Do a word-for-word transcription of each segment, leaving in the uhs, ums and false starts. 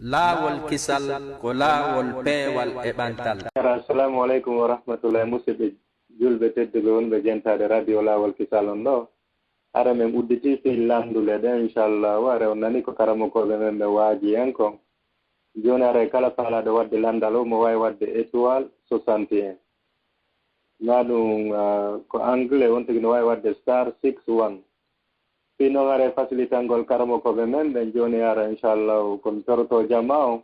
Laawol kisal ko laawol peewal e ɓantal. Assalamu aleykum wa rahmatullahi, musidɓe julɓe tedduɓe wonɓe jentaade radio Laawol Kisal on ɗo. Hara men udditii fii lanndule ɗen, inchallahu. Hara on nani ko karamokooɓe men ɓe waaji en kon. Jooni haray kala faalaaɗo waɗde lanndal, o mo waawi waɗde étoile soixante et un. Naa ɗum, ah, ko anglais, on tigi no waawi waɗde star six one. Fii non haray fasilitangol karamokooɓe men ɓen jooni hara, inchallahu, ko mi torotoo jamaa on.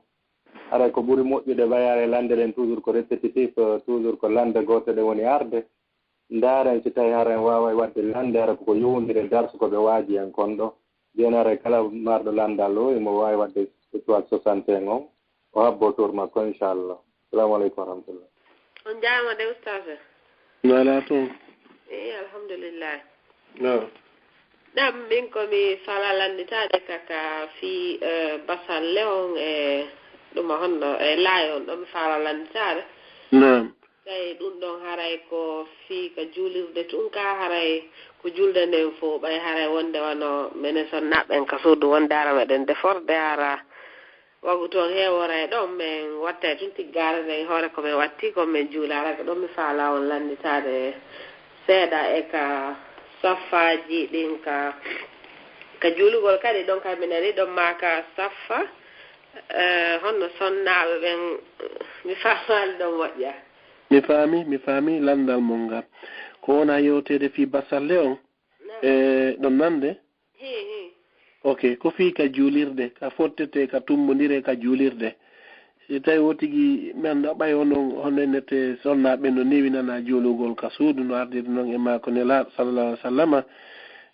Haray ko ɓuri moƴƴude ɓay haray lannde ɗen toujours ko répétitif, toujours ko lannde gooto ɗen woni arde. Ndaaren si tawii hara en waaway waɗde lannde, hara ko ko yowondiri e darsu ko ɓe waaji en kon ɗo. Jooni hara kala marɗo lanndal o, himo waawi waɗde étoile soixante et un on, o habboo tour makko, inchallah. Salaamu aleykum wa rahmatullah. On jaaraama de, ustaas. No alaa toon. Eey, alhamdulillahi. No. Naam, min ko mi faalaa lannditaade ka, ka fii, eh, basalle on e ɗuma honno e laay on ɗo mi faalaa lannditaade. Naam. Tawi ɗum ɗon haray ko fii ka juulirde tun ka, haray ko julde nden fow, ɓay haray wonde wano menen sonnaaɓe ɓen ka suudu wonde hara meɗen deforde hara wagu ton heeworay ɗon, men wattay tun tiggaare nden hoore ko men watti ko men juula, hara ko ɗon mi faalaa on lannditaade seeɗa e ka saffaaji ɗin ka, ka juulugol kadi ɗon kay mi nani ɗon maa ka saffa, eh, honno sonnaaɓe ɓen, mi faamaali ɗon moƴƴa. Mi faami, mi faami lanndal mon ngal. Ko wona yewteede fii basalle on? E ɗon nande? Hii, hii. Ok, ko fii ka juulirde, ka fottetee, ka tummbondiree ka juulirde. Si tawii woo tigi mi anndaa ɓay onon, hono enete sonnaaɓe no neewinanaa juulugol ka suudu, no ardiri non e maako Nelaaɗo, sallallahu alaihi wasallama,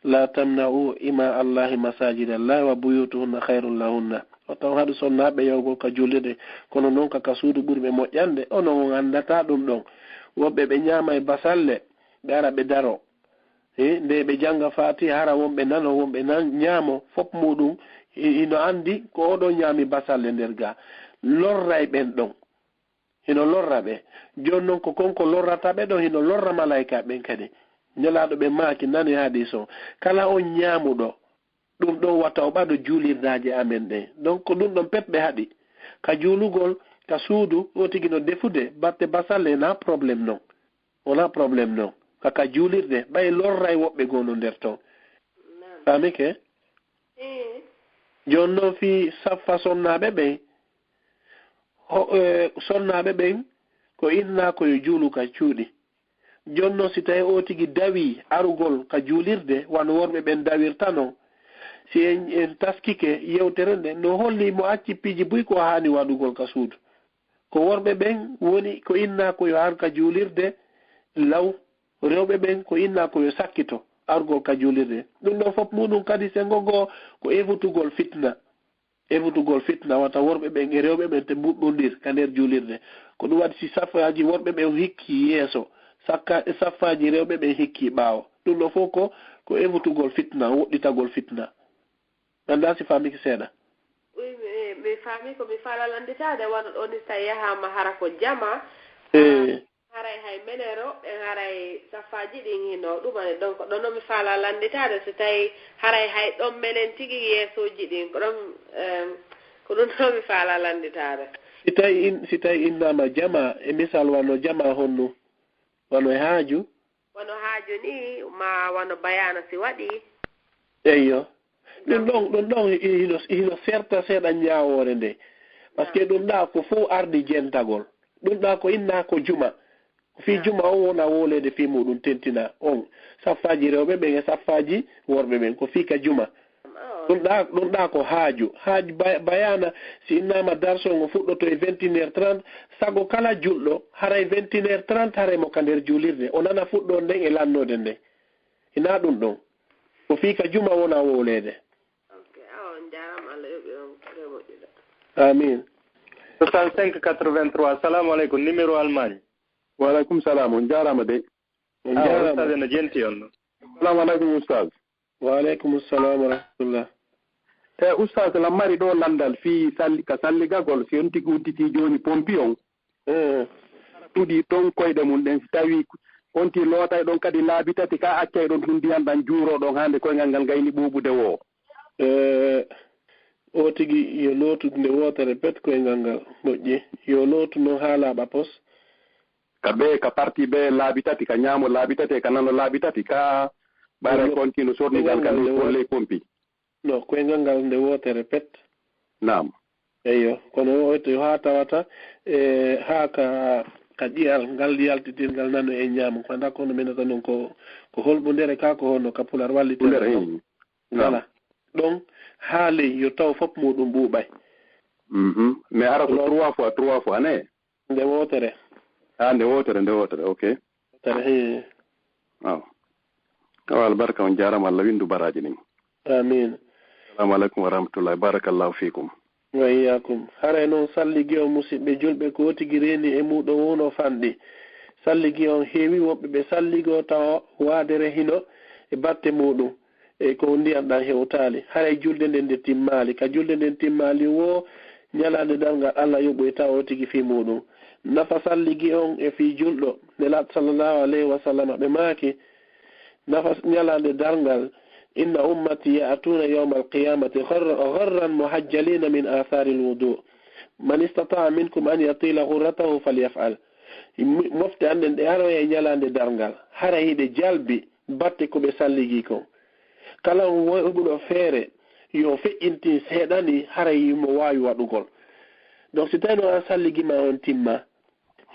"لا تمنعوا إماء الله مساجد الله وبيوتهن خير لهن." Wata on haɗu sonnaaɓe yahugol ka juulirde, kono non ka, ka suudu ɓuri ɓe moƴƴande, onon on anndataa ɗum ɗon. Woɓɓe ɓe ñaama e basalle, ɓe ara ɓe daroo. He, nde ɓe jannga Faatiha, hara wonɓe nanoo, wonɓe nan-, ñaamoo, fof muuɗum hi-, hino anndi ko oo ɗoo ñaami basalle nder gaa. Lorray ɓen ɗon. Hino lorra ɓe. Jooni non ko kon ko lorrata ɓe ɗon, hino lorra malaa'ikaaɓe ɓen kadi. Nelaaɗo ɓe maaki, nani hadiis on. Kala on ñaamuɗo, ɗum ɗon wata o ɓado juulirdaaje amen ɗen. Donc, ko ɗum ɗon pet ɓe haɗi. Ka juulugol, ka suudu, o tigi no defude, batte basalle, na problème non. Wonaa problème non. Ka, ka juulirde, ɓay lorray woɓɓe goo no nder ton. Faamike? Jooni non fii saffa sonnaaɓe ɓen, ho-, eh, sonnaaɓe ɓen, ko innaa ko yo juulu ka cuuɗi. Jooni non, si tawii oo tigi dawii arugol ka juulirde, wano worɓe ɓen dawirta non, si en, en taskike yewtere nden, no holli mo acci piiji buy ko haani waɗugol ka suudu. Ko worɓe ɓen woni ko innaa ko yo ar ka juulirde law, rewɓe ɓen ko innaa ko yo sakkito argol ka juulirde. Ɗum ɗoo fof muuɗum kadi senngo goo ko evutugol fitna. Evutugol fitna, wata worɓe ɓen e rewɓe ɓen te mbuɗɗondir ka nder juulirde. Ko ɗum waɗi si saffaaji worɓe ɓen hikki yeeso, sakka-, saffaaji rewɓe ɓen hikki ɓaawo. Ɗum ɗoo fof ko, ko evutugol fitna, woɗɗitagol fitna. Mi anndaa si faamike seeɗa. Oui, mi, mi faami ko mi faalaa lannditaade, wano ɗoo ni si tawii yahaama hara ko jama, Eh, haray hay menen rewɓe ɓen haray saffaaji ɗin hino ɗumani, donc ɗon no mi faalaa lannditaade si tawii haray hay ɗon menen tigi yeesooji ɗin, ko ɗon, em, ko ɗum no mi faalaa lannditaade. Si tawii in-, si tawii innaama jama, e misal wano jama honno, wano e haaju, Wano haaju nii, maa wano bayaana si waɗii. Eyyo. Ɗum ɗon, ɗum ɗon hino, hino serta seeɗa ñaawoore nde. Parce que ɗum ɗaa ko fow ardi jentagol. Ɗum ɗaa ko innaa ko juma. Ko fii juma on wona wooleede fii muuɗum tentina on. Saffaaji rewɓe ɓen e saffaaji worɓe ɓen. Ko fii ka juma. Ɗum ɗaa, ɗum ɗaa ko haaju. Haaju ba-, bayaana, si innaama darso ngo fuɗɗoto e vingt et une heures trente, sago kala julɗo, haray vingt et une heures trente, haray mo ka nder juulirde. O nana fuɗɗoode nden e lannoode nden. Hinaa ɗum ɗon. Ko fii ka juma wona wowleede. Ok, awa, on jaaraama, Allah yoɓi on, kare moƴƴuɗo. Amin. Soixante-cinq quatre-vingt-trois, assalamu aleykum, numéro Allemagne. Wa aleykum salam, on jaaraama de. On Awa, jaaraama. Ustaz, no jenti on no? Assalamu aleykum, Ustaz. Wa aleykum salam wa rahmatullah. E Ustaz, lan mari ɗo lanndal fii salli, ka salligagol, si on tigi udditii jooni pompi on. Eh, Tuɗi ton koyɗe mun ɗen, si tawii on ti lootay ɗon kadi laabi tati, ka accay ɗon tun ndiyan ɗan juuroo ɗon haa nde koyngal ngal gayni ɓuuɓude woo. eh, Oo tigi yo lootu nde wootere pet koyngal ngal moƴƴi. Yo lootu non haa laaɓa pos. Ka bee, ka parti bee laabi tati, ka ñaamo laabi tati, e ka nano laabi tati, ka ɓayra Yo- konti no sorni Yo ngal ka ngal ley nde woo- ley pompi. No, koyngal ngal nde wootere pet. Naam. Eyyo, kono o to haa tawata, e, haa ka, ka ƴi'al ngal yaltitingal nano e ñaamo. Ko anndaa ko no menata non ko, ko holɓundere ka, ko honno ka pular wallitere Pular, non. Eyyo. Naam. Voilà. Ɗon haa ley yo taw fof muɗum ɓuuɓay. Mhm. Mais hara ko trois fois, trois fois, ne? Nde wootere. Ah, nde wootere, nde wootere, ok. Wootere, hee. Aw. Awa, albarka on jaarama, Allah windu baraaji ɗin. Amiin. Assalamu alaikum wa rahmatullahi. Barakallahu fikum. Wa iyaakum. Haray non salligi on, musiɓɓe julɓe, ko tigi reeni e muɗum woo no fanɗi. Salligi on heewi woɓɓe ɓe salligoo tawa waadere hino e batte muɗum. E ko ndiyan ɗan hewtaali. Haray julde nden nde timmaali. Ka julde nden timmaali woo, ñalaande darngal Alla yoɓoyta oo tigi fii muɗum. Nafa salligi on e fii julɗo, Nelaaɗo sallallahu alayhi wa sallam ɓe maaki, nafa ñalaande darngal, "Inna ummati ya'tuuna yawmal qiyaamati ghurr-, ghurran muhajjaliina min aathaaril wudu. Man istata'a minkum an yutila ghurratahu falyaf'al." Mo-, mofte an ɗen ɗe aroya e ñalaande darngal, hara hiɗe jalbi batte ko ɓe salligi kon. Kala on wo-, heɓuɗo feere, yo feƴƴintin seeɗa ni, haray himo waawi waɗugol. Donc, si tawii no an salligi ma on timma,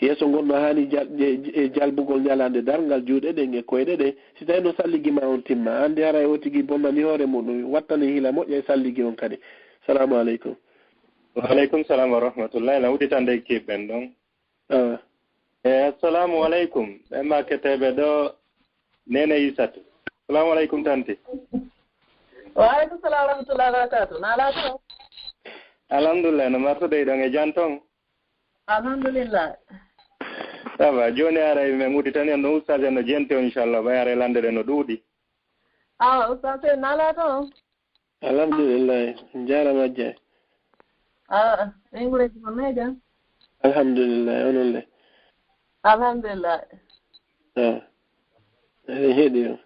yeeso ngon no haani jal-, e, e jalbugol ñalaande darngal juuɗe ɗen e koyɗe ɗen, si tawii no salligi ma on timma, anndi haray o tigi bonnani hoore muɗum, wattani hila moƴƴa e salligi on kadi. Salaamu aleykum. Wa aleykum salaam wa rahmatullahi. Lan udditande e kiiɓɓen ɗon. Ah. Eh, assalamu alaikum. Ɓe ma keteeɓe ɗo, Nene Isatu. Assalamu alaikum, tanti. Wa alaikum salam wa rahmatullahi wa barakatuh. Nala to? Alhamdulillah, no martude ɗon e jam ton? Alhamdulillah. Ça va, jooni haray men udditani en ɗo ustaz en no jenti on, inchallah, ɓay haray lande ɗen no ɗuuɗi. Awa, ustaz en nala to? Alhamdulillahi, on jaaraama Jee. Ah, en ngure ko meja. Alhamdulillahi, onon le? Alhamdulillah. Ah, eɗen heɗi on.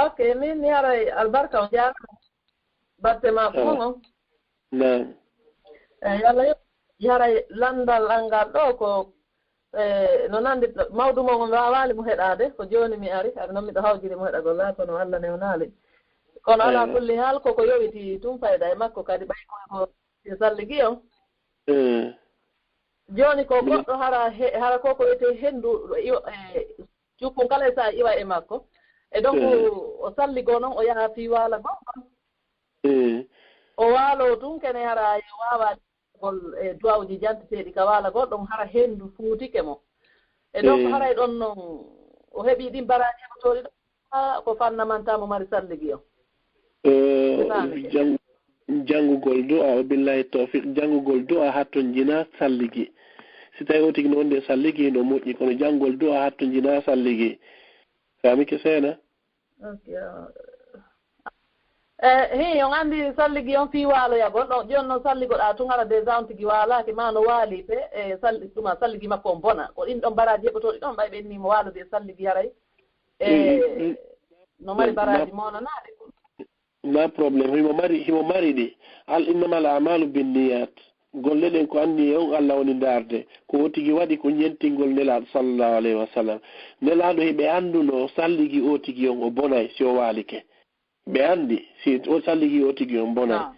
Ok, min mi haray albarka on jaaraama. Batte ma ko Ah. mon on. Naam. Eh, yalla yo, mi haray landal an ngal ɗo ko Eh, no nandi mawdu mon on waawaali mo heɗaade, ko jooni mi ari, hade non miɗo hawjiri mo heɗagol laa, kono Alla newnaali. Kono alaa Eywa. kulli haal, koko yowiti tun fayda e makko kadi, ɓay ko, ko yo salligi on. Eh. Jooni ko Mi- goɗɗo hara he-, hara koko wiyetee henndu, iwa, e, cukkun kala e saa iwa e makko. E donc, Eh. o salligoo non, o yaha fii waalagol kon. Eh. O waaloo tun kene hara e waawaali. Gol e duwawuuji janteteeɗi ka waalagol ɗon, hara henndu fuutike mo. E donc, Eh. haray ɗon non, o heɓii ɗin baraaji heɓotooɗi ɗon, haa ko fanna manta mo mari salligi on. Eh, Ɓe faami ke. jang-, janngugol du'a, o billahi tawfiq, janngugol du'a hattonjinaa salligi. Si tawii o tigi no wondi e salligi, no moƴƴi, kono janngugol du'a hattonjinaa salligi. Faami ke seeɗa? Ok, ah. Eh, hii, on anndi salligi on fii waaloyagol ɗon. Jooni non salligoɗaa tun hara déjà on tigi waalaaki, maa no waali pe, eh, salli-, tuma salligi makko on bona. Ko ɗin ɗon baraaji heɓotooɗi ɗon, ɓay ɓe inni mo waalodi e salligi haray. Eh, Mm, mm, mm. no mari Na, na, baraaji moonanaaɗi. Na problème, himo mari, himo mari ɗi. Al innamal a'malu binniyat. Golle ɗen ko anniye on Alla woni ndaarde. Ko o tigi waɗi ko ñentingol Nelaaɗo sallallahu alayhi wa sallam. Nelaaɗo hiɓe anndunoo salligi o tigi on o bonay si o waalike. Ɓe anndi si o salligi o tigi on bonay. Naam.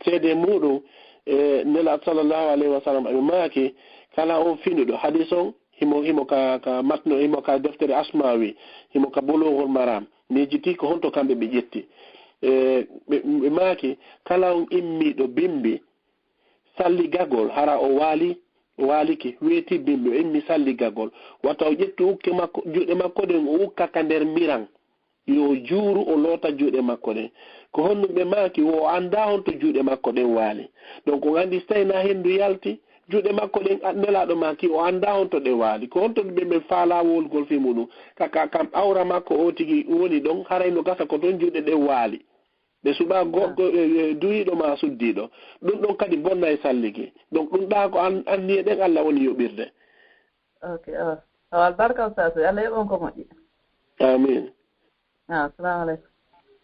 Seede muɗum, e, Nelaaɗo sallallahu alayhi wa sallam ɓe maaki, kala on finuɗo, hadis on, himo, himo ka, ka matno, himo ka deftere Asmawi, himo ka Bulughul Maram. Miijiti ko honto kamɓe ɓe ƴetti. E, ɓe, ɓe maaki, kala on immiiɗo bimbi, salligagol, hara o waali, o waalike, weeti bimbi, o immi salligagol. Wata o ƴettu ukke makko, juuɗe makko ɗen, o ukka ka nder miran. Yo o juuru, o loota juuɗe makko ɗen. Ko honɗum ɓe maaki? Wo o anndaa honto juuɗe makko ɗen waali. Donc, on anndi, si tawii na henndu yalti, juuɗe makko ɗen, a-, Nelaaɗo maaki, o anndaa honto ɗe waali. Ko honto ɓe, ɓe faalaa wowlugol fii muɗum? Ka, ka, ka awra makko o tigi woni ɗon, haray no gasa ko ton juuɗe ɗen waali. Ɓe suɓaa go-, Ah. go-, e, e, duyiiɗo maa suddiiɗo. Ɗum ɗon kadi bonnay salligi. Donc, ɗum ɗaa ko an-, anniye ɗen Alla woni yoɓirde. Ok, awa. Awa, albarka, Ustaz. Alla yoɓ on ko moƴƴi. Amiin. Ah, assalamu aleykum.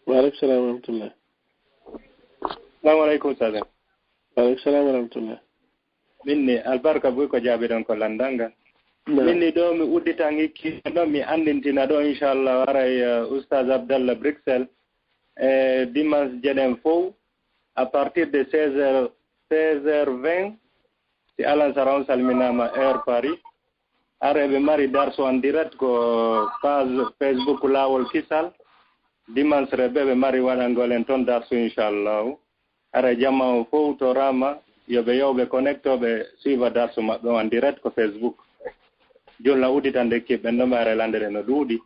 Wa aleykum salam wa rahmatullah. Assalamu aleykum, Ustaz. Waaleykum salaam wa rahmatullah. Min ni, albarka buy ko jaabiɗon ko lanndal ngal. Naam. Min ni ɗoo mi udditan hikki ɗoo mi anndintina ɗoo, inchallah, haray, eh, Oustaz Abdallah Bruxelles, e dimanche jeɗen fow, à partir de seize heures, seize heures vingt, si Alan Sara on salminaama heure Paris. Haray ɓe mari darsu en direct ko page Facebook Laawol Kisal. Dimanche ɓe, ɓe mari waɗangol en ton darsu, inchallahu. Haray jama on fow toraama, yo ɓe yahu ɓe connecto, ɓe suiva darsu maɓɓe on en direct ko Facebook. Julna udditande kiɓɓe no maare landere no ɗuuɗi.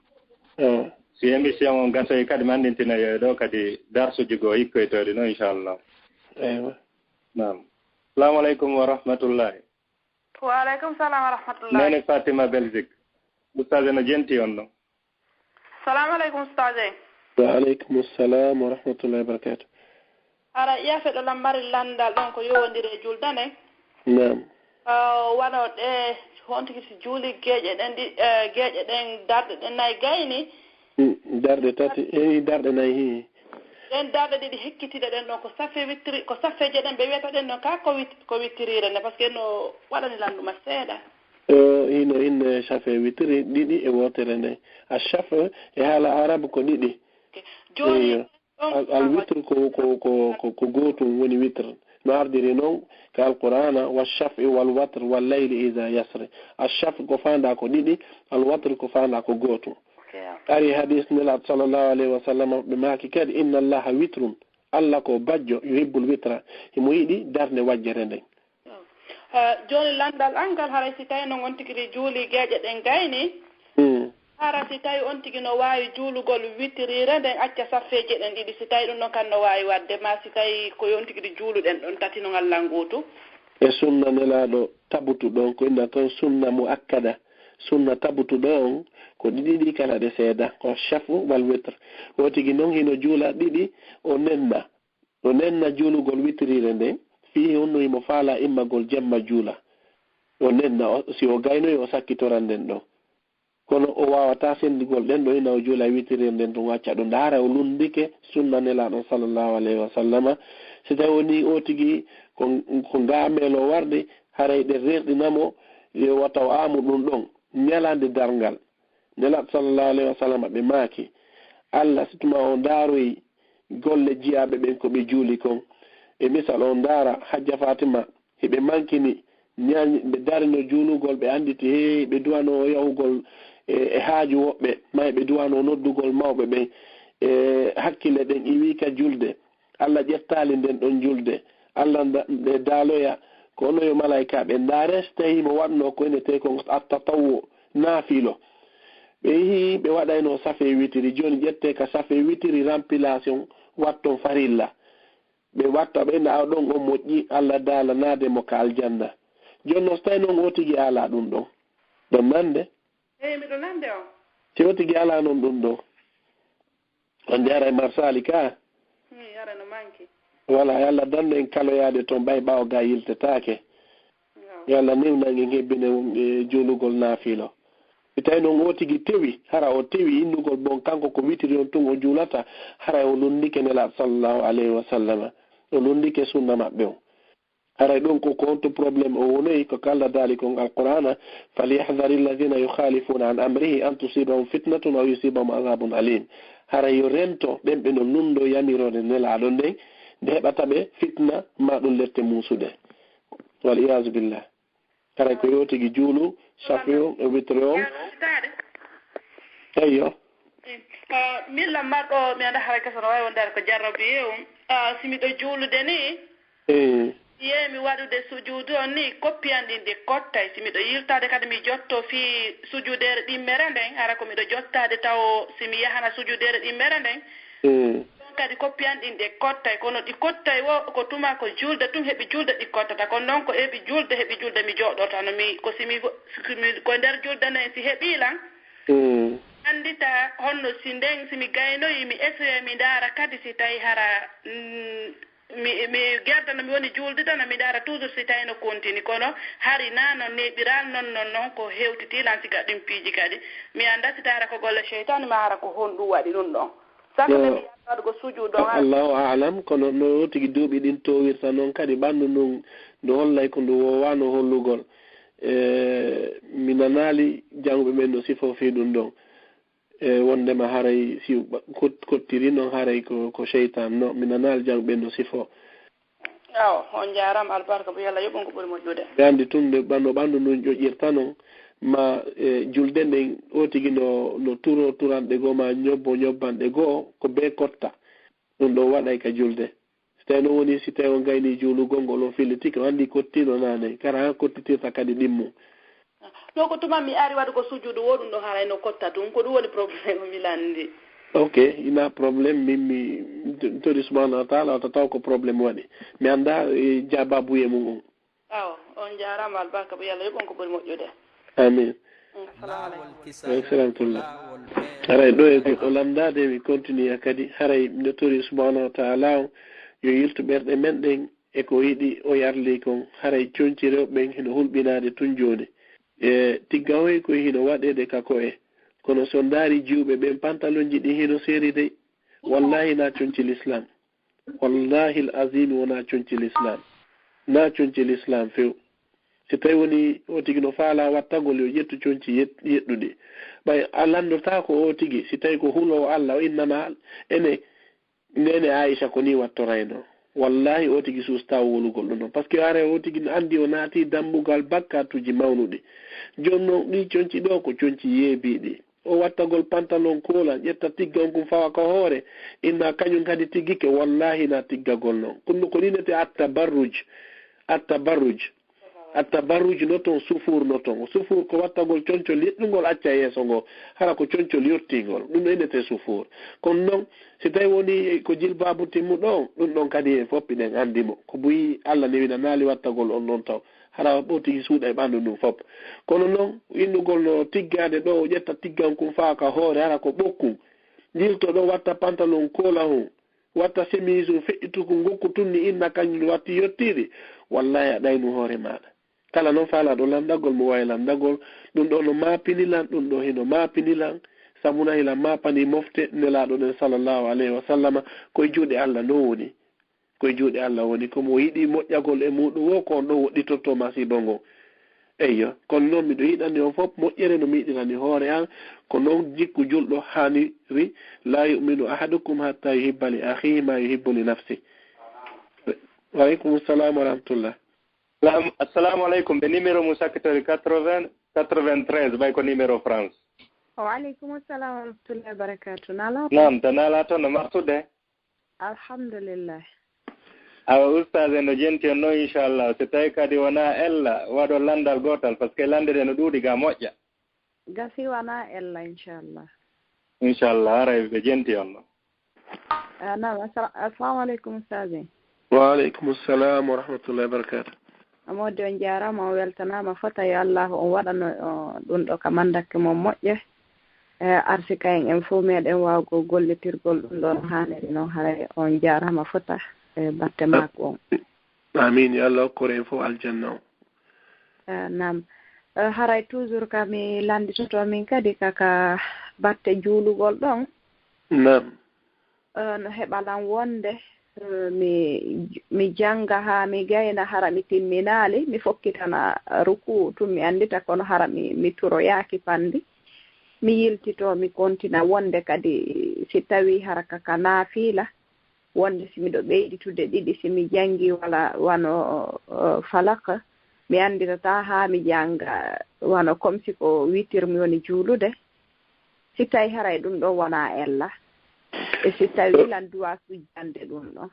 Eh. Si émission on gasoyi kadi, mi anndintina yo e ɗoo kadi darsuji goo ikkoytoyɗi non, inchallah. Eywa. Naam. Salamu aleykum wa rahmatullahi. Wa aleykum salam wa rahmatullahi. Neene Fatima Belgique. Ustaz no jenti on ɗon. Salamu aleykum, Ustaz. Wa aleykum salam wa rahmatullahi wa barakatuh. Hara ƴeefe ɗo lan mari lanndal ɗon ko yowondiri e julde nden. Naam. Ah, wano ɗe, honti si juuli geeƴe ɗen ɗi-, eh, geeƴe ɗen, darɗe ɗen nay gayni. Mm, darɗe tati, eh, darɗe nay, hi. Ɗen darɗe ɗiɗi hekkitiiɗe ɗen ɗon ko safe wittiri, ko safeeje ɗen ɓe wi'ata ɗen ɗon ka ko wit-, ko wittiriire nde, parce que no waɗani lannduma seeɗa. O, hino inne safe witiri ɗiɗi e wootere nden. A safe e haala Arabu ko ɗiɗi. Ok. Jooni, eyyo. Ɗon al, al witr ko, ko, ko, ko, ko gootum woni witr. No ardiri non ka Alqur'aana, "Wa shaf'i wal watr wal layli idha yasr." A shaf ko faandaa ko ɗiɗi, al watr ko faandaa ko gootum. Ok. Ari hadis Nelaaɗo sallallahu alayhi wa sallam, ɓe maaki kadi, "Inna Allaha witrun." Alla ko bajjo, yuhibbul witra. Himo yiɗi darnde wajjere nden. Ah, jooni lanndal an ngal, haray si tawi non on tigi ɗi juuli geeƴe ɗen gayni, hmm, hara si tawi on tigi no waawi juulugol witiriire nden, acca saffeeje ɗen ɗiɗi, si tawi ɗum ɗon kan no waawi waɗde, ma si tawi ko yo on tigi ɗi juuluɗen ɗon tati non allan gootu? E sunna Nelaaɗo tabutuɗo on, ko inna kon sunna muakkada. Sunna tabutuɗo on, ko ɗiɗi ɗi kala ɗe seeda, ko shafu wal witr. O tigi non hino juula ɗiɗi, o nenna. O nenna juulugol witiriire nden, fii honno himo faalaa immagol jemma juula. O nenna, o, si o gaynoyi, o sakkitoran nden ɗon. Kono o waawataa senndugol ɗen ɗon, ina o juula e witiriire nden ɗon, o acca ɗum. Nde hara o lunndike sunna Nelaaɗo sallallahu alayhi wa sallama. Si tawi wonii o tigi ko, ko ngaameelo warde, haray ɗe rerɗina mo, yo wata o aamu ɗum ɗon. Ñalaande darngal. Nelaaɗo sallallahu alayhi wa sallam ɓe maaki, Alla, si tuma o ndaaroyi golle jiyaaɓe ɓen ko ɓe juuli kon, e misal o ndaara Hajja Fatima, hiɓe mankini, ñaañi, ɓe darino juulugol, ɓe annditi, hee, ɓe duwanoo yahugol e, e haaju woɓɓe, maa ɓe duwanoo noddugol mawɓe ɓen, e hakkille ɗen iwii ka julde. Alla ƴettaali nden ɗon julde. Alla nda-, nde daaloya ko ono yo malaykaaɓe ndaare, si tawii mo waɗnoo ko ene tee kon at-tatawwu, naafilo. Ɓe yi'i ɓe waɗaynoo safe witiri, jooni ƴettee ka safe witiri remplacé on, watton farilla. Ɓe watta ɓe na ɗon on moƴƴi, Alla daalanaade mo ka aljanna. Jooni non si tawii non o tigi alaa ɗum ɗon, ɗon nande? Eey, miɗo nande on. Si o tigi alaa non ɗum ɗon, on jaara e marsaali ka. Hmm, yara no manki. Wala, yo Alla dandu en kaloyaade ton, ɓay ɓaawo ga yiltetaake. Yo. Yo Alla newnan en hebbine e juulugol naafilo. Si tawi non o tigi tewi, hara o tewi innugol bon, kanko ko witiri on tun o juulata, hara o lunndike Nelaaɗo sallallahu alayhi wa sallama. O lunndike sunna maɓɓe on. Haray ɗon ko, ko honto problème o wonoyi? Ko ka Alla daali kon Alqur'aana, "فليحذر الذين يخالفون عن أمره أن تصيبهم فتنة أو يصيبهم عذاب أليم." Haray yo rento ɓen ɓe no lunndoo yamiroore Nelaaɗo nden, nde heɓata ɓe fitna maa ɗum lette muusuɗe. Wal iyaazu billah. Haray ko yo tigi juulu, safi on e witri on. Eyyo. Eh, min lammarɗo, mi anndaa hara kasa no waawi wondaade ko jarrabi e on. Ah, si miɗo juulude ni, eh, yeemi waɗude sujuudu on ni, koppi an ɗin ɗi kottay. Si miɗo yiltaade kadi, mi jotto fii sujuudeere ɗimmere nden, hara ko miɗo jottaade taw si mi yahana sujuudeere ɗimmere nden. Eh. Ɗon kadi koppi an ɗin ɗe kottay, kono ɗi kottay wo ko tuma ko julde tun heɓi julde ɗi kottata. Kono non ko heɓi julde, heɓi julde mi jooɗoto no mi, ko si mi, si mi, ko nder julde nden si heɓi lan. Mm. Anndita honno si nden, si mi gaynoyi, mi esoya, mi ndaara kadi si tawi hara, mm, mi, mi gerda no mi woni juuldude, no mi ndaara toujours si tawi no kontini. Kono hari na non neeɓiral non, non, non ko hewtiti lan siga ɗin piiji kadi. Mi annda si tawi hara ko golle seytaane ma hara ko honɗum waɗi ɗum ɗon. Saka mi Waɗugo sujuudu on. Allahu a'lam, kono no tigi duuɓi ɗin toowirta non kadi, ɓanndu ndun ndu hollay ko ndu woowaano hollugol. E, mi nanaali jaŋuɓe ɓen no sifoo fii ɗun ɗon. E, wonndema haray si ɓa-, kot-, kottiri non haray ko, ko seytaan no, mi nanaali jaŋuɓe ɓen no sifoo. Awa, on jaaraama albarka, bo Yalla yoɓu on ko ɓuri moƴƴude. Ɓe anndi tun nde ɓa-, no ɓanndu ndun ƴoƴƴirta non, ma, e, julde nden, o tigi no, no turo turanɗe goo, ma ñobbo ñobbanɗe goo, ko bee kotta. Ɗun ɗon waɗay ka julde. Si tawi non woni, si tawi on gaynii juulugol ngol, on fillitike, on anndi kottiino naane, kara han kottitirta kadi ɗimmu. No ko tuma mi ari waɗugo sujuudu, wo ɗun ɗon haray no kotta tun, ko ɗun woni problème, mi lanndi. Ok, ina problème, min mi, mi to-, mi tori subhanahu wa ta'ala, wata taw ko problème waɗi. Mi annda, e, jaababuye mun on. Awa, on jaaraama albarka, bo Yalla yoɓu on ko ɓuri moƴƴude. Amin. Mm, assalamu aleykum. Wa aleykum salam. Haray ɗo e goɗɗo lanndaade, mi continue kadi. Haray miɗo tori subhanahu wa ta'ala on, yo yiltu ɓerɗe men ɗen e ko yiɗi o yarli kon. Haray conci rewɓe ɓen hino hulɓinaade tun jooni. E tigga hoy koy hino waɗeede ka ko'e. Kono si on ndaari jiwɓe ɓen, pantalonji ɗin hino seeri dey. Wallahi na conci l'islam. Wallahi al-azim wonaa conci l'islam. Na conci l'islam few. Si tawi woni o tigi no faalaa wattagol, yo ƴettu conci yet-, yeɗɗuɗi. Ɓay a lanndotaako o tigi, si tawi ko huloowo Alla, o innana ene, neene Aisha ko nii wattoraynoo. Wallahi o tigi suustaa wowlugol ɗun ɗon. Parce que haray o tigi no anndi o naatii dambugal bakkatuuji mawnuɗi. Jooni non ɗii conci ɗoo ko conci yeebiiɗi. O wattagol pantalon koolan, ƴetta tigga on kun fawa ka hoore, inna kañun kadi tiggike, wallahi na tiggagol non. Kun ko ɗin innete at-tabarruj. At-tabarruj. At-tabarruj no ton, sufuur no ton. Sufuur ko wattagol concol yeɗɗungol acca yeeso ngoo, hara ko concol yottingol. Ɗun ɗon innete sufuur. Kono non, si tawi woni ko jilbaabu timmuɗo on, ɗun ɗon kadi en fow hiɗen anndi mo. Ko buy Alla newinanaali wattagol on non taw. Hara o tigi suuɗay ɓanndu ndun fow. Kono non, innugol no tiggaade ɗoo, o ƴetta tiggan kun faa ka hoore, hara ko ɓokkun. Yilto ɗoo, watta pantalon koola hun, watta semiisu feƴƴitu kun, ngokku tun ni inna kañun watti yottiiɗi. Wallahi, a ɗaynu hoore maaɗa. Kala non faalaaɗo lanndagol, mo waawi lanndagol. Ɗun ɗoo no maapini lan, ɗun ɗoo hino maapini lan. Sabu na hila maapanii mofte Nelaaɗo ɗen, sallallahu alayhi wa sallama, ko e juuɗe Alla non woni. Ko e juuɗe Alla woni, ko mo yiɗi moƴƴagol e muuɗun woo, ko on ɗon woɗɗitotoo masiibo ngon. Eyyo, kono non miɗo yiɗani on fow moƴƴere no mi yiɗirani hoore an, ko non jikku julɗo haaniri, "Laa yu'minu ahadukum hattaa yuhibba li akhihi maa yuhibbu li nafsihi." Wa aleykum salam wa rahmatullah. Salam, assalamu aleykum. Ɓe numéro mum sakkitori quatre-vingts, quatre-vingt-treize, ɓay ko numéro France. Wa aleykum salam wa rahmatullahi wa barakatuh. Nala? Naam, to Nala to no martude? Alhamdulillah. Awa, Ustaz en no jenti on non, inchallah. Si tawi kadi wonaa ella, waɗo lanndal gootal, parce que lannde ɗe no ɗuuɗi ga moƴƴa. Gasi wonaa ella, inchallah. Inchallah, haray ɓe jenti on non. Ah, naam, assala-, assalamu aleykum, Ustaz en. Wa aleykum salam wa rahmatullahi wa barakatuh. Amodi, on jaaraama, on weltanaama fota. Yo Allaahu on waɗano, o, ɗun ɗoo ka manndakke mon moƴƴe. E, arsika en, en fow meɗen waawugol gollitirgol ɗun ɗoo no haaniri non. Haray on jaaraama fota, e, batte maaku on. Amiin. Yo Allah hokkor en fow aljanna on. E, naam. E, haray toujours ka mi lannditoto min kadi ka, ka batte juulugol ɗon. Naam. Eh, no heɓa lan wonde, eh, mi, mi jannga haa mi gayna, hara mi timminaali, mi fokkitana rukuu tun, mi anndita, kono hara mi, mi turoyaaki panndi. Mi yiltitoo, mi kontina wonde kadi, si tawii hara ka, ka naafiila, wonde si miɗo ɓeyditude ɗiɗi, si mi janngii wala wano, eh, falaq, mi annditataa haa mi jannga wano comme si ko witir mi woni juulude. Si tawi haray ɗun ɗon wonaa ella, e si tawi lan duwaa sujjande ɗun ɗon.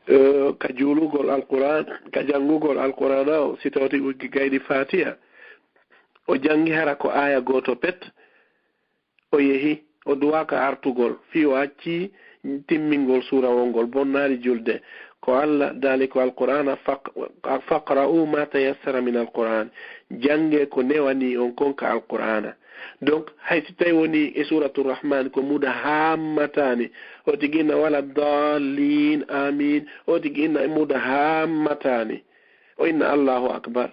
Eh, ka juulugol Alqur'aan, ka janngugol Alqur'aana on, si tawti o gayni Faatiha, o janngi hara ko aaya gooto pet, o yehi, o duwaaka artugol, fii o accii timmingol suura wongol, bonnaali julde. Ko Alla daali ko Alqur'aana, faq-, faqra'u ma tayassara min Alqur'aan. Janngee ko newanii on kon ka Alqur'aana. Donc, hay si tawi woni e Suuratu Rahmaan ko mudahammataani, o tigi inna wala daalliin, aamiin, o tigi inna mudahammataani. O inna Allaahu akbar.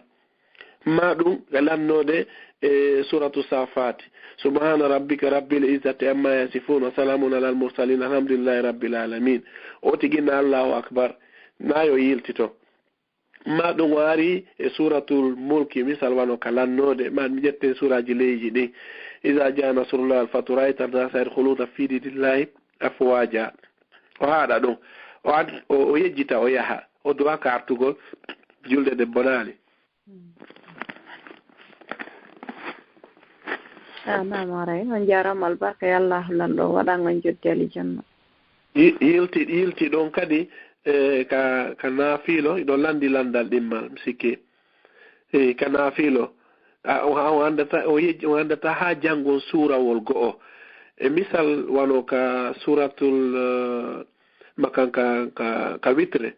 Maa ɗun ka lannoode e Suuratu Saafaati. Subhaana rabbika rabbil izzati amma yasifun, wa salaamun alal mursalin, alhamdulillahi rabbil alamin. O tigi na Allahu akbar, na yo yiltito. Maa ɗun o ari e Suuratul Mulki, misal wano ka lannoode, maa mi ƴetten suuraaji leyji ɗin. Iza jaa nasrullahi wal fathu, ra'aytan nasa yadkhuluna fi dinillahi afwaja. O haaɗa ɗun. O ad-, o, o yejjita, o yaha. O du'a ka artugol julde nden bonaali. Ah, naam, haray. On jaaraama albarka, yo Allah lanɗo waɗan on joddi aljanna. Yi-, yilti, yilti ɗon kadi, eh, ka, ka naafiilo, hiɗon lanndi lanndal ɗimmal, mi sikki. Eh, ka naafiilo. A, o, o anndata, o yejji, o anndata haa janngon suurawol go'o. E misal, wano ka suuratul, eh, makan ka, ka, ka witre.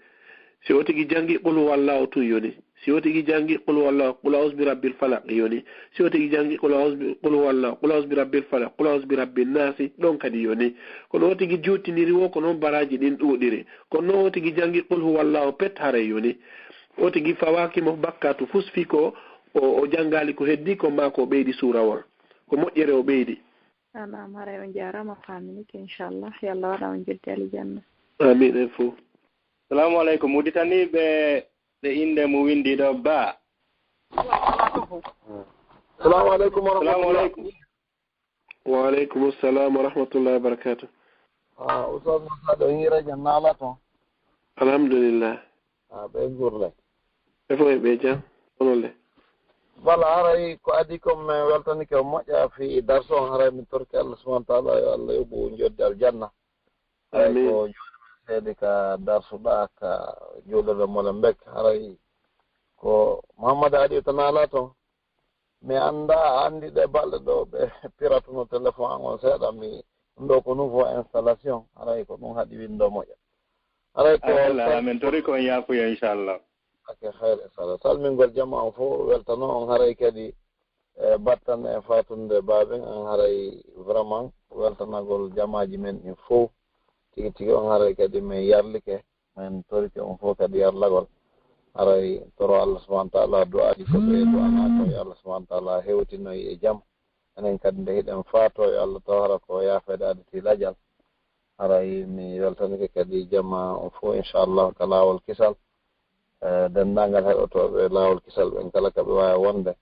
Si o tigi janngi qul huwallahu tun yoni. Si o tigi janngi qul huwallahu, qul a'udhu bi rabbil falaq yoni. Si o tigi janngi qul a'udhu bi, qul huwallahu, qul a'udhu bi rabbil falaq, qul a'udhu bi rabbin nasi, ɗon kadi yoni. Kono o tigi juutiniri wo, ko non baraaji ɗin ɗuuɗiri. Kono non o tigi janngi qul huwallahu pet, haray yoni. O tigi fawaaki mo bakkatu fus fii ko o, o janngaali ko heddii kon maa ko o ɓeydi suurawol. Ko moƴƴere o ɓeydi. Naam, haray on jaaraama, faaminike, inchallah. Yo Allah waɗan on joddi aljanna. Amiin, en fow. Salaamu aleykum. Udditaniiɓe ɓe innde mun winndii ɗoo, Ba. Salaamu aleykum wa rahmatullah. Salaamu aleykum. Wa aleykum salam wa rahmatullahi wa barakatuh. Ah, Oustaz Moussa, ɗo hiiraji an naala ton. Alhamdulillah. Ah, ɓe gurle. Ɓe fof e ɓe jam. Onon le? Voilà, haray ko adii kon, mi weltanike on moƴƴa fii darsu on, haray min torike Allah subhanahu wa taala, yo Allah yoɓu joddi aljanna. Haray amiin. Ko jooni min seedi ka darsu ɗaa ka juulirde Molenbeek, haray ko Mouhammad Aliou to naala ton. Mi anndaa, a anndi ɗee balɗe ɗoo ɓe piratuno téléphone an on seeɗa, mi, ɗum ɗoo ko nouveau installation, haray ko ɗum haɗi winndo moƴƴa. Haray ko amin tori ko on yaafuya, inchallah. Ake, hayre, inchallah. Salmingol jama on fof, weltano on, haray kadi, e, battan e fatunde baaben an, haray vraiment weltanagol jamaaji men ɗin fof. Tigi tigi on, haray kadi min yarlike, min torike on fof kadi yarlagol. Haray toro Allah subhanahu wa taala, du'aaji ko ɓe du'anaa ko, yo Allah subhanahu wa taala hewtinoy e jam. Enen kadi nde hiɗen faatoo, yo Allah taw hara ko yaafeede adati lajal. Haray mi weltanike kadi jama on fof, inchallah, ka laawol kisal. E, denndaangal heɗotooɓe laawol kisal ɓen kala ka ɓe waawi wonde.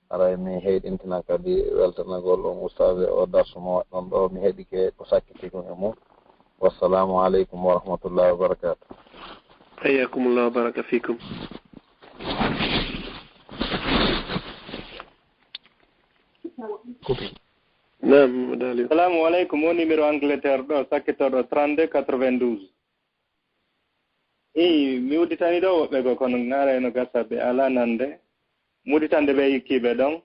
Haray mi heyɗintina kadi weltanagol on ustaas e o darsu mo waɗɗon ɗoo. Mi heɗike ko sakkitii kon e mum. Wassalaamu aleykum wa rahmatullahi wa barakaatuh. Hayyakumullah wa baraka fikum. Naam, Daliou. Salaamu aleykum. O numéro Angleterre ɗoo, sakkitorɗo trente-deux quatre-vingt-douze. Ii, mi udditanii ɗoo woɓɓe goo, kono ŋaara no gasa ɓe alaa nande. Mi udditande ɓe yikkiiɓe ɗon.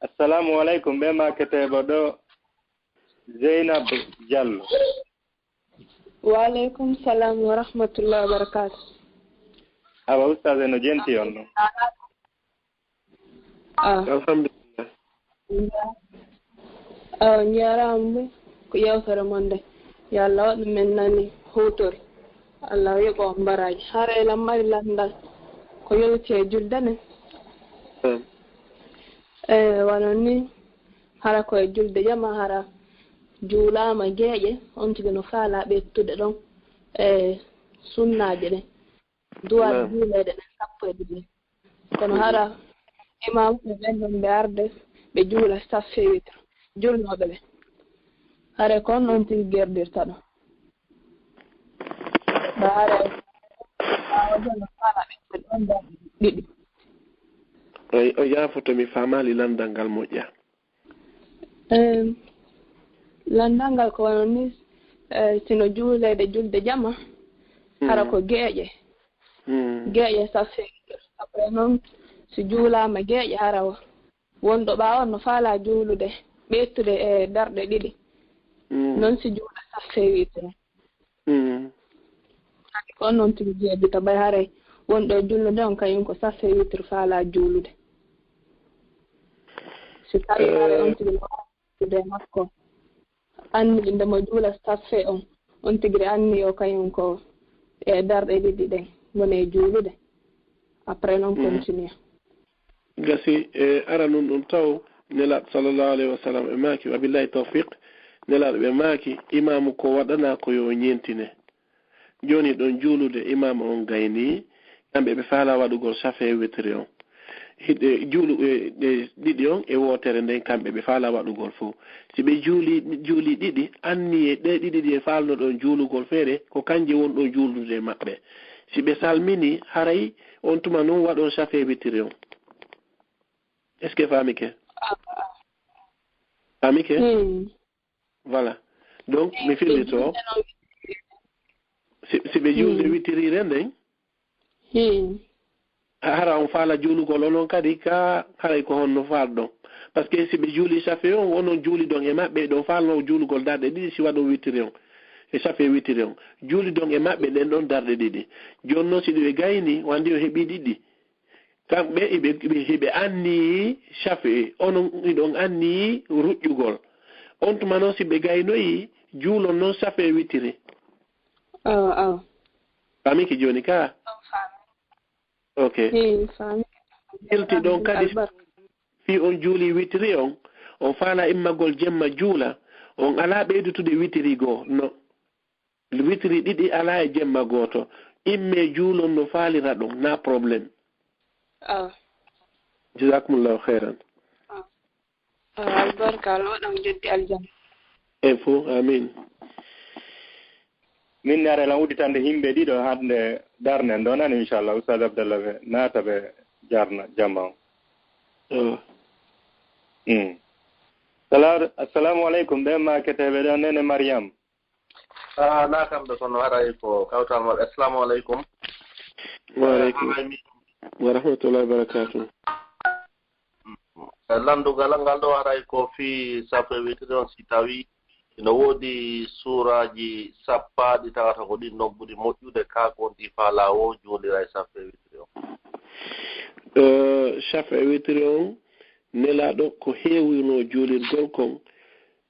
Assalaamu aleykum, ɓe maaketeeɓe ɗoo, Zeynab Diallo. Wa aleykum salam wa rahmatullahi wa barakatuh. Awa, ustaas, no jenti on ɗon? Ah. Alhamdulillah. Ah, on njaaraama, ko yewtere mon nde. Yo Allah waɗu men nani huutori. Allah yoɓu on baraaji. Haray lan mari lanndal ko yowiti e julde nden. Naam. Eh, wano ni, hara ko e julde jama, hara juulaama geeƴe, on tigi no faalaa ɓeydude ɗon e sunnaaje ɗen. Duwaaɓe juuleede ɗen sappo e ɗiɗi. Kono hara imaamuɓe ɓen ɗon ɓe arde, ɓe juula saffe witr, julnooɓe ɓen. Haray ko on ɗon tigi gerdirta ɗon. Ba haray ɓaawo jam no faalaa ɓe ɗon darɗe ɗiɗi. O, o yaafoto, mi faamaali lanndal ngal moƴƴa. Em, lanndal ngal ko wano ni, eh, sino juuleede julde jama, hara ko geeƴe. Mm. Geeƴe saffe. Après non, si juulaama geeƴe, hara wonɗo ɓaawo on no faalaa juulude, ɓeydude e darɗe ɗiɗi. Mm. Non si juula saffe witr. Mm. Ko on non tigi jeeɗiɗo, ɓay haray wonɗo e julnude on, kañum ko saffe witr faalaa juulude. Si tawii haray on tigi no juulude e makko, anni nde mo juula saffe on, on tigi anni o kañum ko e darɗe ɗiɗi ɗen woni e juulude. Après non, mm, continue. Gasi, e, ara nun ɗum taw, Nelaaɗo sallallahu alayhi wa sallam ɓe maaki, wa billahi tawfiq, Nelaaɗo ɓe maaki, imaamu ko waɗanaa ko yo o ñeentine. Jooni ɗon juulude imaamu on gayni, kamɓe ɓe faalaa waɗugol safee witiri on. Hiɗe juulu, e, ɗe ɗiɗi on e wootere nden, kamɓe ɓe faalaa waɗugol fow. Si ɓe juuli, juuli ɗiɗi, anniyee ɗe ɗiɗi ɗi e faalno ɗon juulugol feere, ko kanje won ɗon juulude e maɓɓe. Si ɓe salmini, haray on tuma non waɗon safee witiri on. Est-ce que faamike? Faamike? Hmm. Voilà. Donc, mi fillito, si, si ɓe juulde Hmm. witiriire nden, Hmm. ha-, hara on faala juulugol onon kadi, ka haray ko honno faalɗon? Parce que si ɓe juuli safee on, onon juuli ɗon e maɓɓe, ɗon faalno juulugol darɗe ɗiɗi si waɗon witiri on, e safee witiri on. Juuli ɗon e maɓɓe ɗen ɗon darɗe ɗiɗi. Jooni non si ɗum e gayni, wandi o heɓi ɗiɗi. Kamɓe hiɓe, hiɓe, hiɓe anniyii safee, onon hiɗon anniyii ruƴƴugol. On tuma non si ɓe gaynoyi, juulon non safee witiri. Awa, awa. Faamike jooni ka? On faami. Ok. Hii, faami. Yilti ɗon kadi, Albarka. Fii on juuli witiri on, on faala immagol jemma juula, on alaa ɓeydutude witiri goo, no. Witiri ɗiɗi alaa e jemma gooto. Immee juulon no faaliraɗon, na problème. Ah. Jazakumullahu khairan. Ah. Ah, albarka, Allah waɗa mo joddi aljanna. En fow, amin. Min ne ara lan udditande himɓe ɗiɗo hande darnen ɗon, nani, inchallah, Oustaz Abdallah ɓe naata ɓe jarna jama on. Oh. Mm. Sala-, assalamu aleykum, ɓe ma keteɓe ɗon, Nene Mariam. Ah, na kamɓe kono haray ko kawtal maɓɓe. Assalamu aleykum. Wa aleykum. Eh, haray mi- Wa rahmatullahi wa barakatuh. Eh, lanndugal ngal ɗo haray ko fii safe witiri on, si tawi ino woodi suuraaji sappaaɗi tawata ko ɗin ɗon ɓuri moƴƴude, kaa ko on ɗi faalaa wo juulira e safe witiri on? Eh, safe witiri on, Nelaaɗo ko heewunoo juulirgol kon,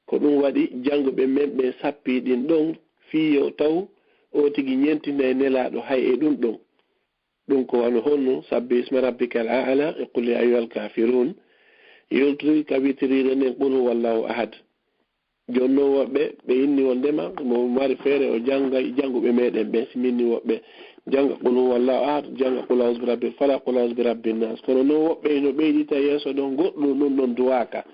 ko ɗum waɗi jannguɓe men ɓen sappii ɗin ɗon fii yo taw oo tigi ñentinay Nelaaɗo hay e ɗum ɗon. Ɗum ko wano honno, Sabbi isma rabbikal a'la e Qul ya ayyuhal kafirun, yoltiri ka witiriire nden Qul huwallahu ahad. Jooni non woɓɓe, ɓe inni wondema mo mari feere o jannga jannguɓe meɗen ɓen, si min ni woɓɓe jannga Qul huwallahu ahad, jannga Qul a'udhu bi rabbil falaq, Qul a'udhu bi rabbin nas. Kono non woɓɓe hino ɓeydita yeeso ɗon goɗɗum ɗum ɗon duwaa ka.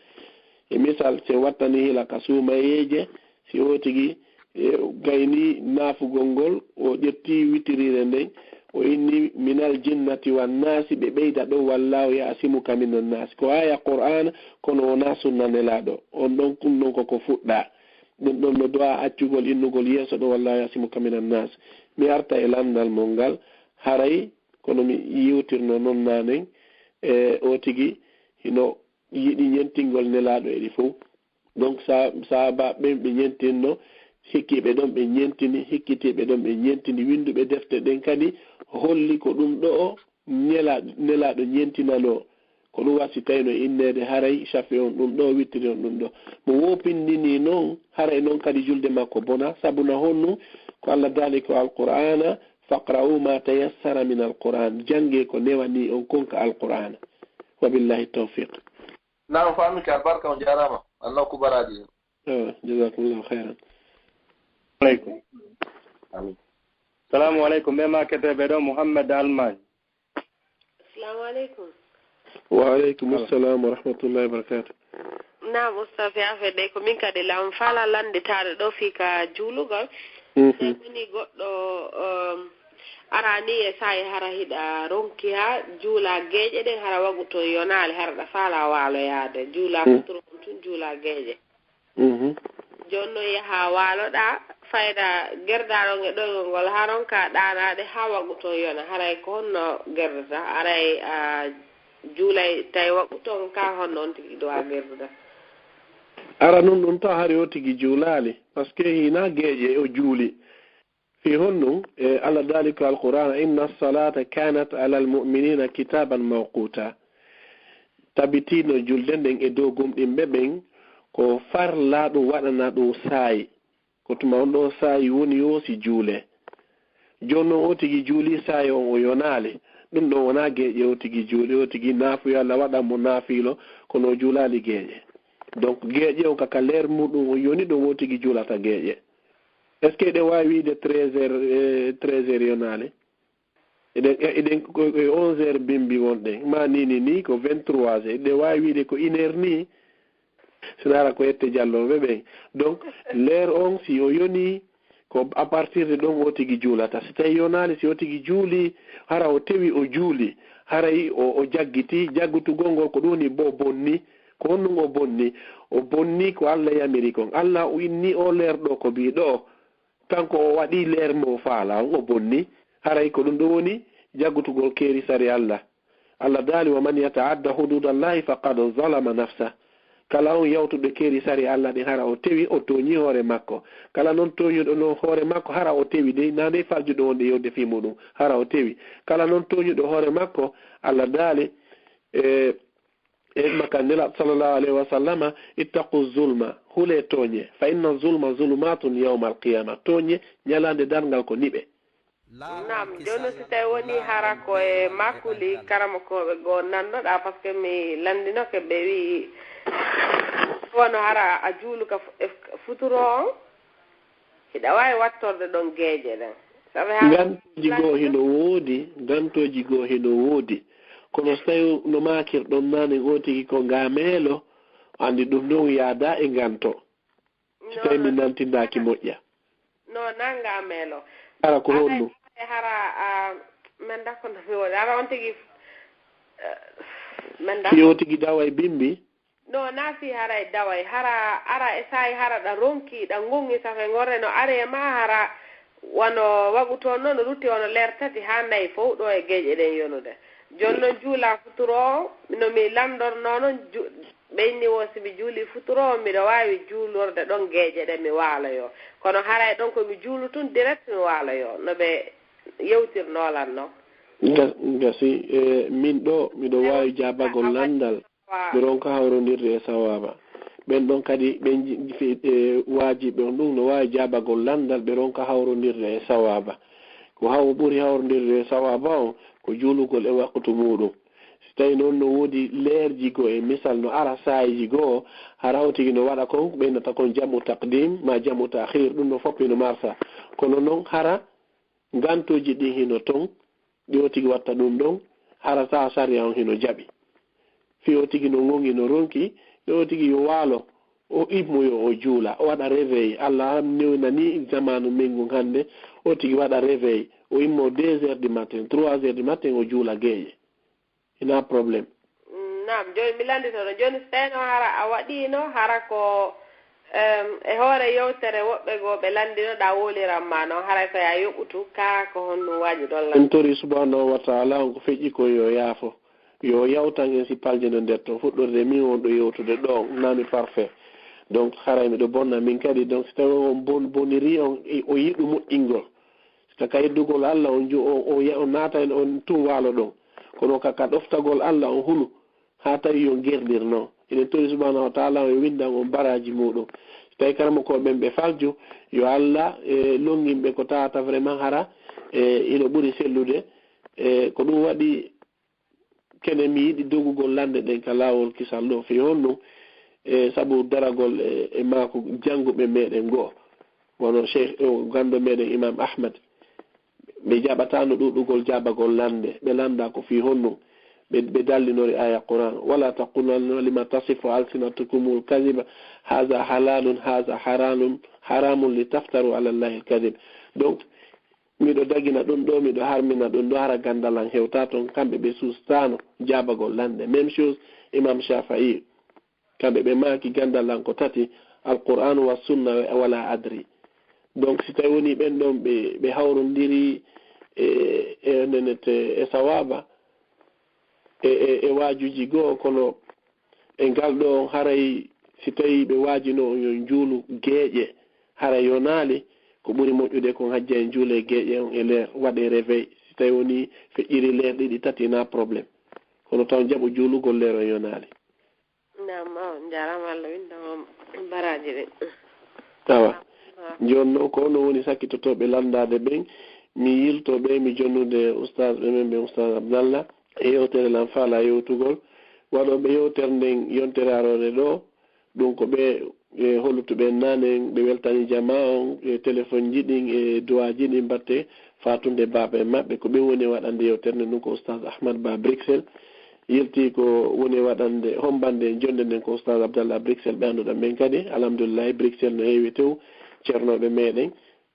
E misal, si en wattanii hila ka suumayeeje, si oo tigi, e, gaynii naafugol ngol, o ƴettii witiriire nden, o inni, "Minal jinnati wan naasi", ɓe ɓeyda ɗon, "Wallaahu ya'simuka minan naas." Ko aaya Qur'aana, kono wonaa sunna Nelaaɗo. On ɗon, ɗum ɗon ko ko fuɗɗaa. Ɗum ɗon no du'aa accugol innugol yeeso ɗon, "Wallaahu ya'simuka minan naas." Mi arta e lanndal mon ngal, haray kono mi yewtirno non naanen, e, oo tigi hino yiɗi ñentingol Nelaaɗo e ɗi fow. Donc, sa-, sahaabaaɓe ɓen ɓe ñentinno, hikkiiɓe ɗon ɓe ñentini, hikkitiiɓe ɗon ɓe ñentini. Winnduɓe defte ɗen kadi holli ko ɗum ɗoo Nela-, Nelaaɗo ñentinanoo. Ko ɗum waɗi si tawii no inneede haray safe on ɗum ɗoo, witiri on ɗum ɗoo. Mo woopindinii non, haray non kadi julde makko bona. Sabu na honnu? Ko Allah daali ko Alqur'aana, "Faqra'u ma tayassara min Alqur'aan." Janngee ko newanii on kon ka Alqur'aana. Wa billahi tawfiq. Naam, faamike, albarka, on jaaraama. Allah hokku baraaji. Eh, jazakumullahu khairan. Aleykum. Amin. Salaamu aleykum. Ɓe ma keteeɓe ɗo, Muhammad Almaañ. Salaamu aleykum. Wa aleykum salam wa rahmatullahi wa barakatuh. Naam, Ustaz, e affaire ɗe, ko min kadi lam fala lannditaade ɗo fii ka juulugol. Mhm. Tawi woni goɗɗo, um, arani e saa'i hara hiɗa ronki haa juula geeƴe ɗen, hara wagu ton yonaali, hara ɗa faala waaloyaade. Juula Mm. futuro on tun, juula geeƴe. Mhm. Jooni non yaha waaloɗaa, fayda gerdaa ɗon e ɗoyngol ngol, haa ronka ɗaanaade haa wagu ton yona. Haray ko honno gerdata? Haray a juulay tawi wagu ton, ka honno on tigi ɗo a gerduda? Ara nun ɗum taw hari o tigi juulaali, parce que hina geeƴe o juuli. Fii honɗum? E, Allah daali ko Alqur'aana, "Inna salata kanat alal mu'minina kitaban mawquta." Tabitino julde nden e dow gomɗinɓe ɓen ko farla ɗum waɗana ɗum saa'i. Ko tuma on ɗoo saa'i woni yo si juule. Jooni non o tigi juuli saa'i on o yonaali. Ɗun ɗon wonaa geeƴe o tigi juuli, o tigi naafuya Alla waɗan mo naafiilo, kono o juulaali geeƴe. Donc, geeƴe on ka, ka leer muɗum o yoni ɗon o tigi juulata geeƴe. Est-ce que eɗen waawi wi'ude treize heures, eh, treize heures yonaali? Eɗen, eɗen, ko, ko onze heures bimbi wonɗen. Ma ni, ni, ni, ko vingt-trois heures. Eɗen waawi wi'ude ko une heure ni. Sina hara ko ette jallooɓe ɓen. Donc, leer on, si o yoni, ko à partir de ɗon o tigi juulata. Si tawi yonaali, si o tigi juuli, hara o tewi o juuli, haray o, o jaggiti, jaggutugol ngol ko ɗun woni bo bonni. Ko honɗun o bonni? O bonni ko Alla yamiri kon. Alla o inni o leer ɗo ko bii ɗo. Kanko o waɗi leer mo o faala on, o bonni. Haray ko ɗun ɗon woni jaggutugol keeri sari Alla. Alla daali, "Wa man yata'adda hududallahi faqad zalama nafsa." Kala on yawtuɗo keeri sari Alla ɗin, hara o tewi, o tooñi hoore makko. Kala non tooñuɗo non hoore makko, hara o tewi dey, naa dey faljuɗo wonde yewde fii muɗum, hara o tewi. Kala non tooñuɗo hoore makko, Alla daali, e, e Makka Nela sallallahu alayhi wa sallama, "Ittaqu zulma, hulee tooñe, fa inna zulma zulumatun yawmal qiyama." Tooñe, ñalaande darngal ko niɓe. Naam, jooni si tawi woni hara ko e makuli karamokooɓe goo nannoɗaa, parce que mi lanndinoke ɓe wi'i, wano hara a juuluka fu-, e futuro on, hiɗa waawi wattorde ɗon geeƴe ɗen. Sabi hara Ngantooji goo hino woodi, ngantooji goo hino woodi. Kono so tawi no maakirɗon nanen o tigi ko ngaameelo, anndi ɗum ɗon yaada e nganto. Si tawi min nantindaaki moƴƴa. No, nanga melo. Hara ko honɗum? Hara, a, men da ko no mi woni. Hara on tigi, eh, men da. Yo tigi dawa e bimbi. No, na fi hara e dawa e. Hara, ara e sa'i hara ɗa ronki, ɗa ngongi safe ngorre no are ma hara wano wagu toon no, no lutti wano leer tati haa nayi fow ɗo e geeƴe ɗen yonude. Jooni non juula futuro o, no mi lanndornoo non ju-, Ɓe inni woo, si mi juulii futuro on, miɗo waawi juulorde ɗon geeƴe ɗen, mi waaloyoo. Kono haray ɗon ko mi juulu tun direct, mi waaloyoo, no ɓe yewtirnoo lan non. Nga-, ngasi, e, min ɗoo, miɗo waawi jaabagol lanndal, mi ronka hawrondirde e sawaaba. Ɓen ɗon kadi, ɓen ji-, fi-, e, waajiɓe on ɗun no waawi jaabagol lanndal, ɓe ronka hawrondirde e sawaaba. Ko haw-, ɓuri hawrondirde e sawaaba on, ko juulugol e waqtu muuɗum. Si tawii non no woodi leerji goo e misal no ara saa'iiji goo, hara o tigi no waɗa kon, ɓe innata kon jam'u taqdim maa jam'u ta'khir, ɗum no fof hino marsa. Kono non hara ngantooji ɗin hino ton, ɗi o tigi watta ɗum ɗon, hara taa sariya on hino jaɓi. Fii o tigi no ŋoŋi no ronki, yo o tigi yo waalo, o immoyo o juula, o waɗa réveil. Allah newnani zamaanu men ngun hannde, o tigi waɗa réveil, o immo deux heures du matin, trois heures du matin, o juula geeƴe. Hinaa problème. Mm, naam, jooni mi lannditoto. Jooni, so tawii no hara a waɗiino, hara ko, em, e hoore yewtere woɓɓe goo ɓe lanndinoɗaa wowliran maa non, haray ko yo a yoɓutu, kaa ko honɗum waaji ɗon lan? En torii subhanahu wa ta'ala on ko feƴƴi kon yo yaafo. Yo yawtan en si palje no nder ton fuɗɗorde min wonɗo yewtude ɗon, naa mi parfait. Donc, haray miɗo bonna min kadi. Donc, si tawii on bon-, bonirii on, e, o yiɗu moƴƴingol. Si ka yeddugol Allah on ju-, o, o ya-, o naata en on tun waalo ɗon. Kono ka, ka ɗoftagol Allah on hulu, haa tawi yo ngerdir non. Enen tori subhanahu wa ta'ala on e windan on baraaji muɗum. Si tawi karamokooɓe ɓen ɓe falju, yo Allah, e, longin ɓe ko tawata vraiment hara, e, ino ɓuri sellude. E, ko ɗum waɗi kene mi yiɗi dogugol lannde ɗen ka laawol kisal ɗoo. Fii honɗum? E, sabu daragol e, e maaku jannguɓe meɗen goo. Wano Cheikh, o, ganndo meɗen Imam Ahmad. Ɓe jaɓataano ɗuuɗugol jaabagol lannde. Ɓe lannda ko fii honɗum? Ɓe, ɓe dallinori aya Qur'an. "Wala taqulunna lima tasifu alsinatukumul kadhiba. Hadha halalun, hadha haramun, haramun litaftaru ala Allahil kadhib." Donc, miɗo dagina ɗum ɗoo, miɗo harmina ɗum ɗoo, hara ganndal an hewtaa ton. Kamɓe ɓe suusetaano jaabagol lannde. Même chose, Imam Shafi'i. Kamɓe ɓe maaki ganndal an ko tati, Alqur'aanu wa sunna, wala adri. Donc, si tawi woni ɓen ɗon ɓe, ɓe hawrondiri e, e nenete e sawaaba, e, e, e waajuuji goo, kono e ngal ɗoo haray si tawi ɓe waajino on yo njuulu geeƴe, haray yonaali, ko ɓuri moƴƴude kon hajja en juule geeƴe on e leer, waɗe réveil. Si tawi woni feƴƴiri leer ɗiɗi tati, na problème. Kono taw jaɓo juulugol leer on yonaali. Naam, on njaaraama, Allah winda on baraaji ɗin. Awa. Awa. Jooni non, ko onon woni sakkitotooɓe lanndaade ɓen, mi yilto ɓe, mi jonnude ustaas ɓe men ɓe, ustaas Abdallah, e yewtere lan faala yewtugol. Waɗooɓe yewtere nden yontere aroore ɗoo, ɗum ko ɓe, e, hollutuɓe en naanen, ɓe weltani jamaa on, e, telefonji ɗin, e, duwaaji ɗin batte faatunde baaba en maɓɓe. Ko ɓe woni e waɗande yewtere nden, ɗum ko ustaas Ahmad Ba Bruxelles. Yilti ko woni e waɗande, hombande en jonde nden ko ustaas Abdallah Bruxelles, ɓe annduɗen ɓen kadi. Alhamdulillahi, Bruxelles no heewi tew ceernooɓe meɗen.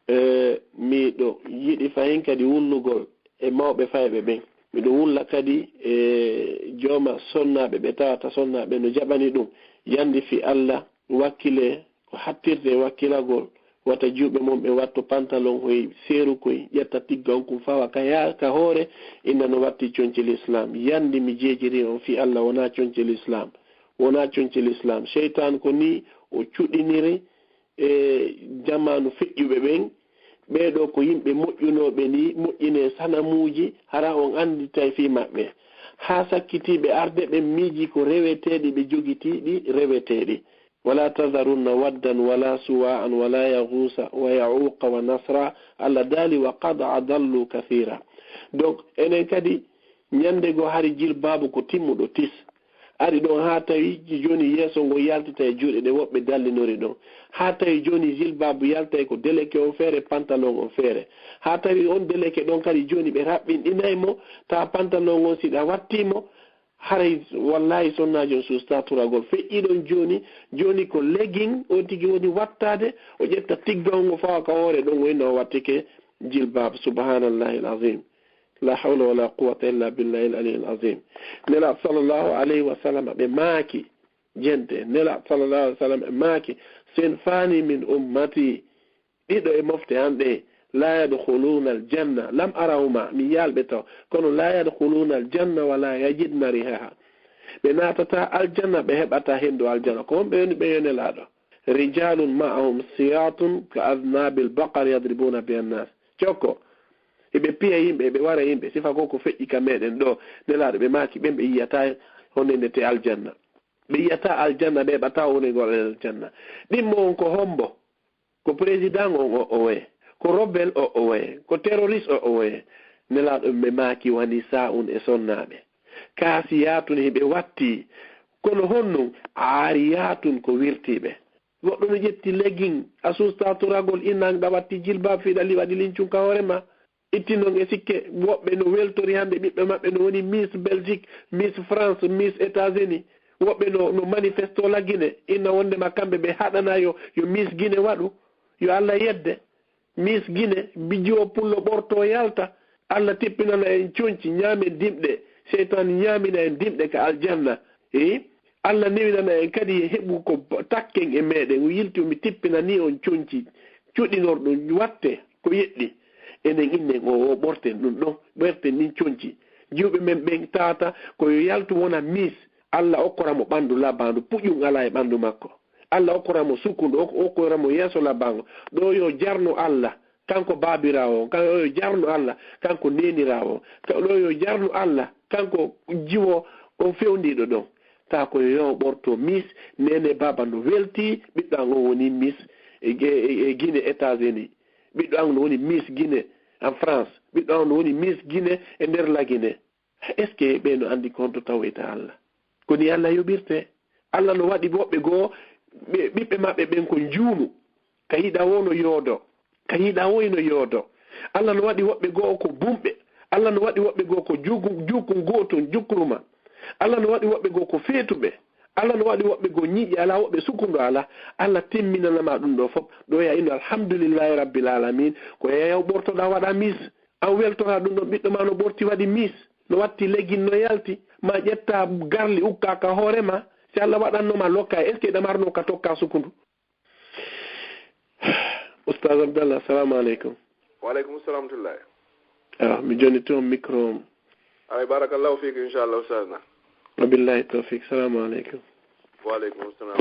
E, miɗo yiɗi fahin kadi wullugol e mawɓe fayɓe ɓen. Miɗo wulla kadi e jooma sonnaaɓe ɓe tawata sonnaaɓe no jaɓani ɗum. Yandi fii Alla, wakkilee ko hattirde e wakkilagol. Wata juuɓe mon ɓe wattu pantalon hoy seerukoy, ƴetta tigga on kun fawa ka yaa-, ka hoore, inna no watti conci Lislaam. Yandi mi jeejiri on fii Alla, wonaa conci Lislaam. Wonaa conci Lislaam. Seytaan ko nii o cuɗiniri e jamaanu feƴƴuɓe ɓen, ɓee ɗoo ko yimɓe moƴƴunooɓe nii, moƴƴinee sanamuuji, hara on annditay fii maɓɓe. Haa sakkitiiɓe arde ɓen miijii ko reweteeɗi ɓe jogitii ɗi reweteeɗi. ولا تذرن ودا ولا سواعا ولا يغوث ويعوق ونسرا. Alla daali, وقد أضلوا كثيرا. Donc, enen kadi, ñande goo hari jilbaabu ko timmuɗo tis. Ari ɗon haa tawi jooni yeeso ngon yaltita e juuɗe ɗe woɓɓe dallinori ɗon. Haa tawi jooni jilbaabu yaltay ko deleke on feere, pantalon on feere. Haa tawi on deleke ɗon kadi jooni ɓe raɓɓinɗinay mo, tawa pantalon on si ɗa wattii mo, haray wallaahi sonnaajo on suustaa turagol. Feƴƴii ɗon jooni, jooni ko legging on tigi woni wattaade, o ƴetta tigga on o fawa ka hoore ɗon, o inna o wattike jilbaabu. Subhaanallahil aziim. La hawla wala quwwata illa billahil aliyil azim. Nelaaɗo sallallahu alayhi wa sallam ɓe maaki, jente, Nelaaɗo sallallahu alayhi wa sallam ɓe maaki, "Sinfaani min ummati, ɗiɗo e mofte an ɗe, la yadkhuluuna aljanna, lam arahuma, mi yi'aali ɓe taw, kono la yadkhuluuna aljanna wa la yajidna rihaha." Ɓe naatataa aljanna, ɓe heɓataa henndu aljanna. Ko honɓe woni ɓe yo Nelaaɗo? "Rijalun ma'ahum siyatun ka adnabil baqar yadribuna biha nnas." Cokko. Hiɓe piya yimɓe, hiɓe wara yimɓe. Sifa goo ko feƴƴi ka meɗen ɗoo. Nelaaɗo ɓe maaki ɓen ɓe yi'ataa honde ndete aljanna. Ɓe yi'ataa aljanna, ɓe heɓataa wonegol aljanna. Ɗimmo on ko hombo? Ko président on o, o waye. Ko rebelle o, o waye. Ko terroriste o, o waye. Nelaaɗo ɓe maaki wa nisaa'un e sonnaaɓe. Kaasiyaatun hiɓe watti. Kono honɗun? Aariyaatun ko wirtiiɓe. Goɗɗo no ƴetti legging, a suustaa turagol, inna an ɗa watti jilbaab fii ɗa li-, waɗi lincun ka hoore ma. Itti non e sikke, woɓɓe no weltori hannde ɓiɓɓe maɓɓe no woni Miss Belgique, Miss France, Miss États-Unis. Woɓɓe no, no manifestoo la Guinée, inna wonndema kamɓe ɓe haɗanaa yo, yo Miss Guinée waɗu, yo Alla yedde. Miss Guinée, bijiwo pullo ɓortoo yalta. Alla tippinana en conci, ñaamen dimɗe, seytaane ñaamina en dimɗe ka aljanna. Eh? Alla newinana en kadi e heɓu ko takken e meɗen. O yilti, o mi tippinanii on conci cuɗinorɗum, watte ko yeɗɗi. Enen innen o, o ɓorten ɗum ɗon, ɓorten ɗin conci. Jiwɓe men ɓen tawata ko yo yaltu wona Miss. Alla okkora mo ɓandu labaandu, puƴum alaa e ɓandu makko. Alla okkora mo sukundu, ok-, okkora mo yeeso labaango. Ɗo yo jarnu Alla, kanko baabiraawo on, kan-, ɗo yo jarnu Alla, kanko neeniraawo on. Ka-, ɗo yo jarnu Alla, kanko jiwo on fewndiiɗo ɗon. Taa ko yo yahu ɓorto Miss, neene baaba no weltii, ɓiɗɗo an on woni Miss e, e, e Guinée, États-Unis. Ɓiɗɗo an no woni Miss Guinée en France. Ɓiɗɗo an no woni Miss Guinée e nder la Guinée. Est-ce que ɓe no anndi ko honto tawoyta Alla? Ko ni Alla yoɓirte. Alla no waɗi woɓɓe goo, ɓe, ɓiɓɓe maɓɓe ɓen ko njuunu. Ka yiɗa woo no yoodo. Ka yiɗa woo no yoodo. Alla no waɗi woɓɓe goo ko bumɓe. Alla no waɗi woɓɓe goo ko juku-, jukun gootun, jukuruma. Alla no waɗi woɓɓe goo ko feetuɓe. Alla no waɗi woɓɓe goo ñiiƴe alaa, woɓɓe sukundu alaa. Alla timminana ma ɗum ɗoo fof. Ɗoo ya ino alhamdulillahi rabbil alamin. Ko yayaw ɓortoɗaa waɗa Miss. An weltoraa ɗum ɗon ɓiɗɗo ma no ɓorti waɗi Miss, no watti leggin no yalti, ma ƴetta garli ukka ka hoore ma, si Alla waɗanno ma lokka, est-ce que ɗa marno ka tokka sukundu? Ustaz Abdallah, assalamu aleykum. Wa aleykum salam wa rahmatullahi. Awa, mi joni toon micro on. Ay, barakallahu fiik, inchallah, ustaz na. Wa billahi tawfiq, salamu aleykum. Wa aleykum salam.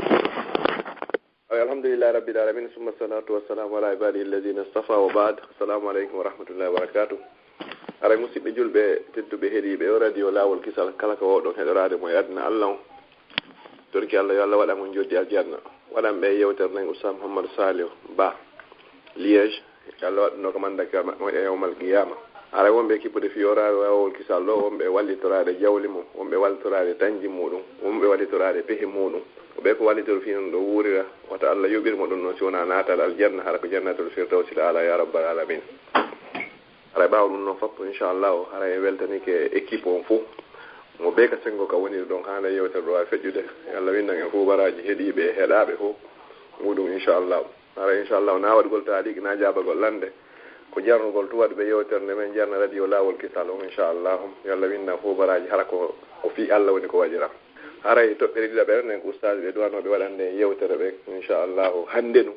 Ay, alhamdulillahi rabbil alamin, summa salatu wassalamu ala ibadihi alladhina istafa wa ba'd. Assalamu aleykum wa rahmatullahi wa barakatuh. Aray, musidɓe julɓe, tedduɓe heɗiiɓe o radio Laawol Kisal, kala ko oɗon heɗoraade mo e aduna Allah on. Torki Allah, yo Allah waɗan on joddi aljanna. Waɗan ɓe yewtere nden Oustaz Mouhamadou Saliou Ba, Liège, Yo Allah waɗ ɗum ɗoo ko manndagal maɓɓe moƴƴa yawmal qiyaama. Haray wonɓe e kippude fii o rawi waawol kisal ɗoo, wonɓe e wallitoraade jawle mum, wonɓe e wallitoraade dañji muuɗum, wonɓe e wallitoraade pehe muuɗum. Ko ɓe ko wallitorii fii non ɗoo wuurira, wata Allah yoɓir mo ɗum ɗon si wonaa naatal aljanna, hara ko jannatul firdawsil aala, yaa rabbal aalamiin. Haray ɓaawo ɗum ɗon fof, inchallahu, haray en weltanike équipe on fof. Mo bee ka senngo ka woniri ɗon, haa nde yewtere ɗoo waawi feƴƴude. Yo Allah winndan en fof baraaji heɗiiɓe e heɗaaɓe fof muuɗum, inchallahu. Haray, inchallahu, na waɗugol taaliq, na jaabagol lannde. Ko jarnugol tun waɗuɓe yewtere nde men jarna radio Laawol Kisal on, inchallahu. Yo Allah winndan fof baraaji, hara ko, ko fii Allah woni ko waɗira. Haray toɓɓere ɗiɗaɓere nden, ko ustaaji ɓe duwanooɓe waɗande en yewtere ɓe, inchallahu, hannde ɗum.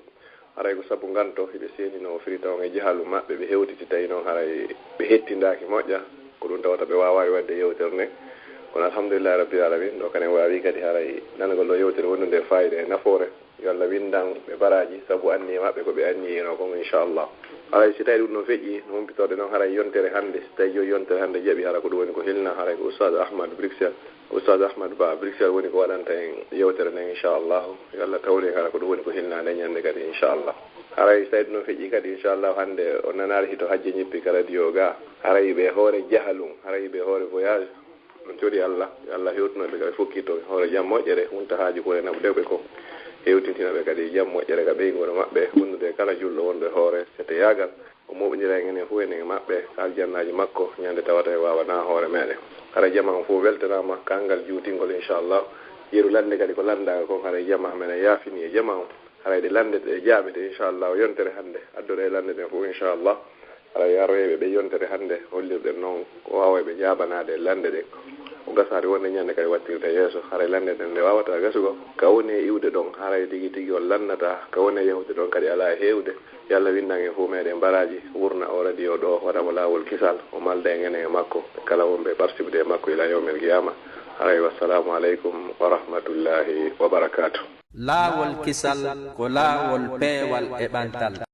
Haray ko sabu nganto hiɓe seeninoo firita on e jahalu maɓɓe, ɓe hewtiti, tawi non haray ɓe hettindaaki moƴƴa, ko ɗum tawata ɓe waawaali waɗde yewtere nden. Kono alhamdulillahi rabbil alamin, ɗo kanen waawi kadi haray nanugol ɗo yewtere wonnde nde faayida e nafoore. Yo Allah winndan ɓe baraaji sabu anniye maɓɓe ko ɓe anniyino kon, inchallah. Haray si tawi ɗum ɗon feƴƴi, no humpitorde non haray yontere hannde, si tawi jooni yontere hannde jaɓi, hara ko ɗum woni ko hilna, haray ko Oustaz Ahmad Bruxelles. Oustaz Ahmad Ba Bruxelles woni ko waɗanta en yewtere nden, inchallahu. Yo Allah tawlu en hara ko ɗum woni ko hilna nden ñannde kadi, inchallah. Haray si tawi ɗum ɗon feƴƴi kadi, inchallahu, hannde on nanaali hito hajje ñippi ka radio ga. Haray ɓe hoore jahalun, haray ɓe hoore voyage. On cori Allah, yo Allah hewtino ɓe ka ɓe fokkitoo, hoore jam moƴƴere, wonta haaju ko e naɓude ɓe ko. Hewtintina ɓe kadi jam moƴƴere ka ɓeynguure maɓɓe, wondude e kala julɗo wonɗo e hoore seteyaagal. O mooɓinira en enen fof enen e maɓɓe ka aljannaaji makko, ñande tawata en waawanaa hoore meɗen. Haray jamaa on fof weltanaama ka angal juutingol, inchallah. Yeru lannde kadi ko lanndaaka kon, haray jamaa men e yaafini e jamaa on. Haray ɗe lannde ɗe jaabete, inchallah, yontere hannde. Addoɗen e lannde ɗen fof, inchallah. Haray arroyeeɓe ɓe yontere hannde, hollirɗen non ko waawayɓe jaabanaade e lannde ɗen. Ko gasaade wonde ñande kadi wattirta yeeso, haray lannde ɗen nde waawataa gasugol. Ka woni e iwde ɗon, haray tigi tigi on lannataa. Ka woni e yahude ɗon kadi alaa e heewde. Yo Allah winndan en fof meɗen baraaji, wurna o radio ɗo, waɗa mo Laawol Kisal, o malda en enen e makko, kala wonɓe ɓartibude e makko ila yawmil qiyaama. Haray, wassalaamu aleykum wa rahmatullahi wa barakaatuh. Laawol Kisal ko laawol peewal e ɓantal.